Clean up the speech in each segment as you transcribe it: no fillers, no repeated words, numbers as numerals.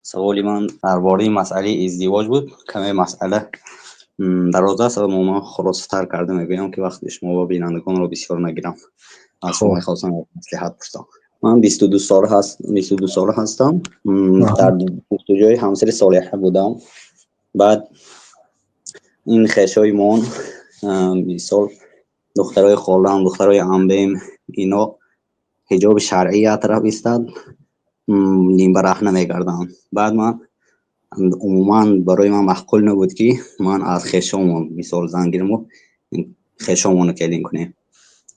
Саволи ман дар бораи масъалаи издивоҷ буд. Каме масъала дароз аст, аммо ман хулосатар карда мегӯям, ки вақти шумо ва бинандагонро бисёр нагирам. Аз шумо мехостам маслиҳат пурсам. Ман 22 сола ҳастам. Дар ҷустуҷӯи ҳамсари солиҳа будам. Баъд ин хешои мон, мисол, духтарои холам, духтарои амбем, ино ҳиҷоби шаръӣ як тараф истад, нимбараҳна мегарданд. Баъд ман умуман барои ман маъқул набуд, ки ман аз хешомон, мисол, зан гираму хешомонро келин кунем.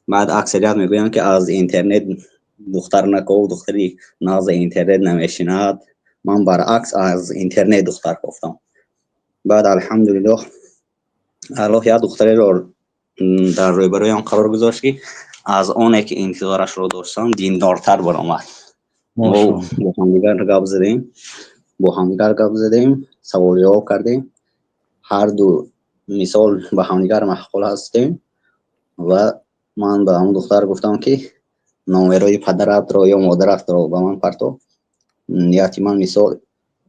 Баъд аксарият мегӯянд, ки аз интернет духтар наков, духтари нағз интернет намешинад. Ман баръакс аз интернет духтар кофтам. Баъд, алҳамдулиллоҳ, Аллоҳ як духтареро дар рӯбарӯям қарор гузошт, ки аз оне ки интизорашро доштам, диндортар баромад. Мо бо ҳамдигар гап задем, бо ҳамдигар гап задем, савол ҷавоб кардем. Ҳарду, мисол, ба ҳамдигар маъқул ҳастем ва ман ба ҳамон духтар гуфтам, ки номерои падаратро ё модаратро ба ман парто. Нияти ман, мисол,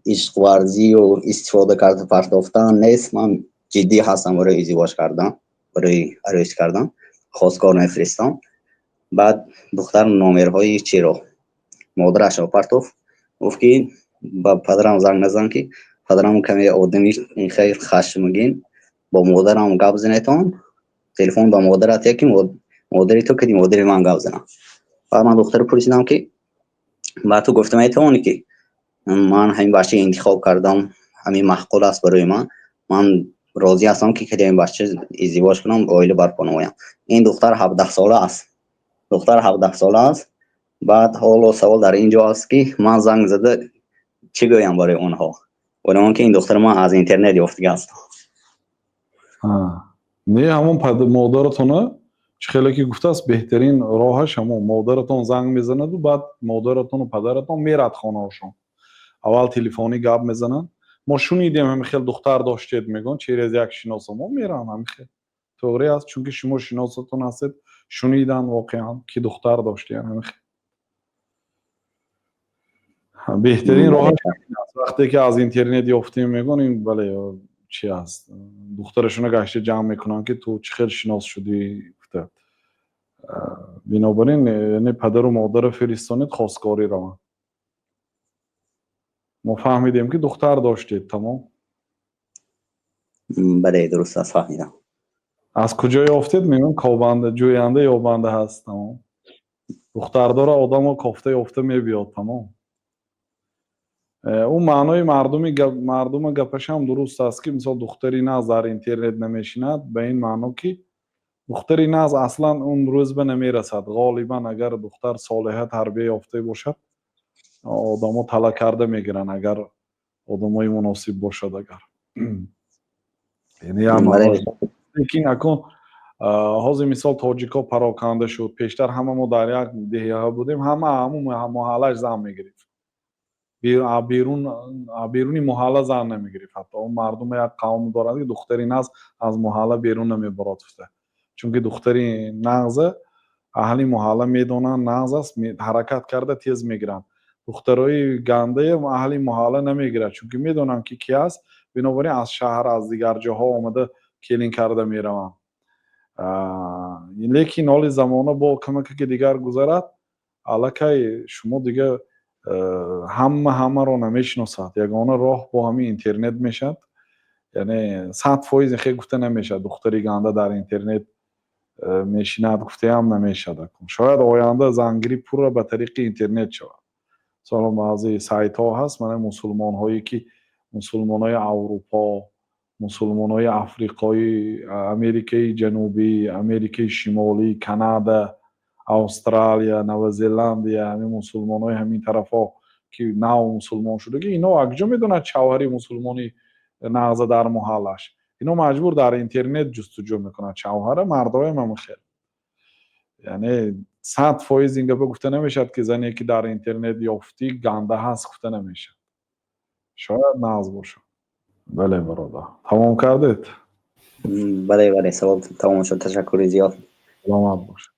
ишқварзию истифода карда партофтан нест. Ман ҷиддӣ ҳастам барои издивоҷ кардан, барои арӯсӣ кардан, хостгор мефиристам. Баъд духтар номерҳои чиро, модарашро партофт, гуфт, ки ба падарам занг назан, ки падарам каме одами хеле хашмгин, бо модарам гап занетон, телефон ба модарат ки модари ту ки модари ман гап занам. Баъд ман духтаро пурсидам, ки ба ту гуфта метавонӣ, ки ман ҳамин бача интихоб кардам, ҳамин маъқул аст барои ман, ман розӣ ҳастам, ки ин бача издивоҷ кунам, оила барпо намоям. Ин духтар 17 сола аст, духтар 17 сола аст. Баъд ҳоло савол дар ин ҷо аст, ки ман занг зада чӣ гӯям барои онҳо, барои он ки ин духтари ман аз интернет ёфтига аст? Не, ҳамон модаратона чӣ хеле ки гуфтааст, беҳтарин роҳаш ҳамон модаратон занг мезанаду баъд модаратону падаратон мерад хонаашон, аввал телефонӣ гап мезананд: «Мо шунидем, ҳамин хел духтар доштед», мегӯянд, через як шиноса мо мераванд. Ҳамин хел тоғри аст, чунки шумо шиносатон ҳастед, шуниданд воқеан, ки духтар доштиян. Ҳамин хел беҳтарин роҳаш аст. Вақте ки аз интернет ёфтем мегӯянд, ин бале чи аст, духтарашона гашта ҷамъ мекунанд, ки ту чӣ хел шинос шудӣ, гуфта. Бинобар ин, яъне, падару модарро фиристонед, хостгорӣ раванд: «Мо фаҳмидем, ки духтар доштед», тамом. Бале, дуруст аст, фаҳмидам. «Аз куҷо ёфтед?» мегӯям, кобанда, ҷӯянда ёбанда ҳаст, тамом. Духтардора одамо кофта ёфта мебиёд, тамом. Ӯ маънои мардуми мардума гапашам дуруст аст, ки, мисол, духтари нағз дар интернет намешинад, ба ин маъно, ки духтари нағз аслан он рӯз ба намерасад. Ғолибан, агар духтар солиҳа, тарбия ёфта бошад, одамо тала карда мегиранд, агар одамои муносиб бошад, агар лекин акун ҳозир, мисол, тоҷикҳо пароканда шуд. Пештар ҳама мо дар як деҳаҳо будем, ҳама ҳамун маҳаллаш зан мегирифт, берун беруни маҳалла зан намегирифт. Ҳатто он мардум як қавм дорад, ки духтари нағз аз маҳалла берун намебарод гуфта, чунки духтари нағза аҳли маҳалла медонанд, нағз аст, ҳаракат карда тез мегиранд. Духтарои гандаям аҳли маҳалла намегирад, чунки медонанд, ки ки аст. Бинобар ин аз шаҳр, аз дигар ҷоҳо омада келин карда мераванд. Лекин ҳоли замона бо камаке дигар гузарад, аллакай шумо дига ҳама ҳамаро намешиносад. Ягона роҳ бо ҳамин интернет мешавад. Яъне 100% хел гуфта намешавад, духтари ганда дар интернет мешинад гуфтаам намешавад. Шояд оянда зангирӣ пурра ба тариқи интернет шавад. Мисолан, баъзе сайтҳо ҳаст, мана, мусулмонҳое ки мусулмонҳои Аврупо, мусулмонҳои Африқои, Америкаи Ҷанубӣ, Америкаи Шимолӣ, Канада, Австралия, Новозеландия, ҳамин мусулмонҳои ҳамин тарафҳо, ки нав мусулмон шудагӣ, ино аз куҷо медонад шавҳари мусулмони нағза дар маҳаллаш? Ино маҷбур дар интернет ҷустуҷӯ мекунанд шавҳара. Мардоям ҳамин хел. Яъне 100% ин гапа гуфта намешавад, ки зане ки дар интернет ёфтӣ, ганда ҳаст, гуфта намешавад. Шояд нағз бошад. Бале, бародар, тамом кардед? Бале, савол тамом шуд, ташаккури зиёд. Саломат бошед.